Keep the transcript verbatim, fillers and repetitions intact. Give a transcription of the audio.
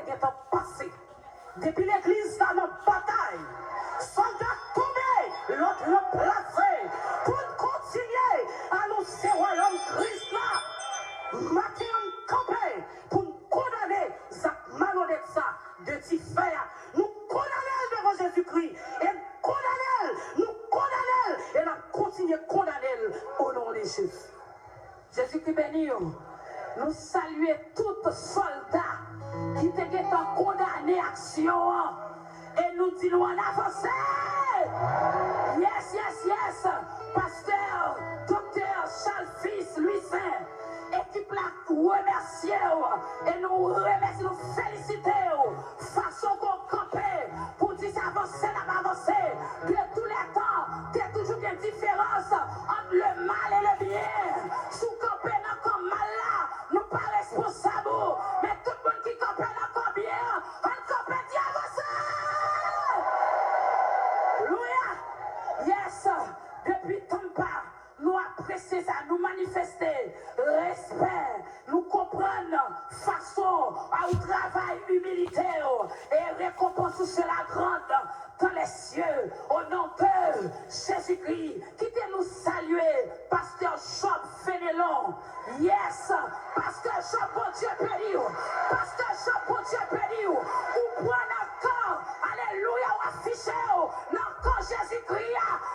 gentan pase. Depi legliz la nan batay, sòlda tonbe, lòt ranplase, pou n kontinye anonse wayòm Kris la. Maten an, n kanpe pou n kondane zak malonèt sa de dife a. Nou kondane l devan Jezikri e n kondane l, nou kondane l e n ap kontinye kondane l o non de Jezi. Jezikri beni w. Nou salye tout sòlda ki te gentan kondane aksyon an. E nou di nou ann avanse! Yes, yes, yes! Pastè, Doktè Charles Fils Louissaint, ekip la remèsye w e nou remèsye, nou felisite w fason ke w kanpe pou di se avanse n ap avanse de tou lè tan. Te toujou gen diferans ant le mal e le byen. Si w kanpe nan kan mal la, nou pa responsab ou. Men tout moun ki kanpe nan kan byen an, ann kanpe di avanse! Louya! Yes! Depi Tampa, nou apresye sa, nou manifeste respè, nou konprann fason a ou travay imilite w e rekonpans ou sera grande dans les cieux, au nom de Jésus-Christ. Kite nou salye Pastè Job Fenelon. Yes, Pastè Job, Bondye beni w. Pastè Job, Bondye beni w. Ou pran nan kan, alelouya, w afiche w nan kan Jezikri a.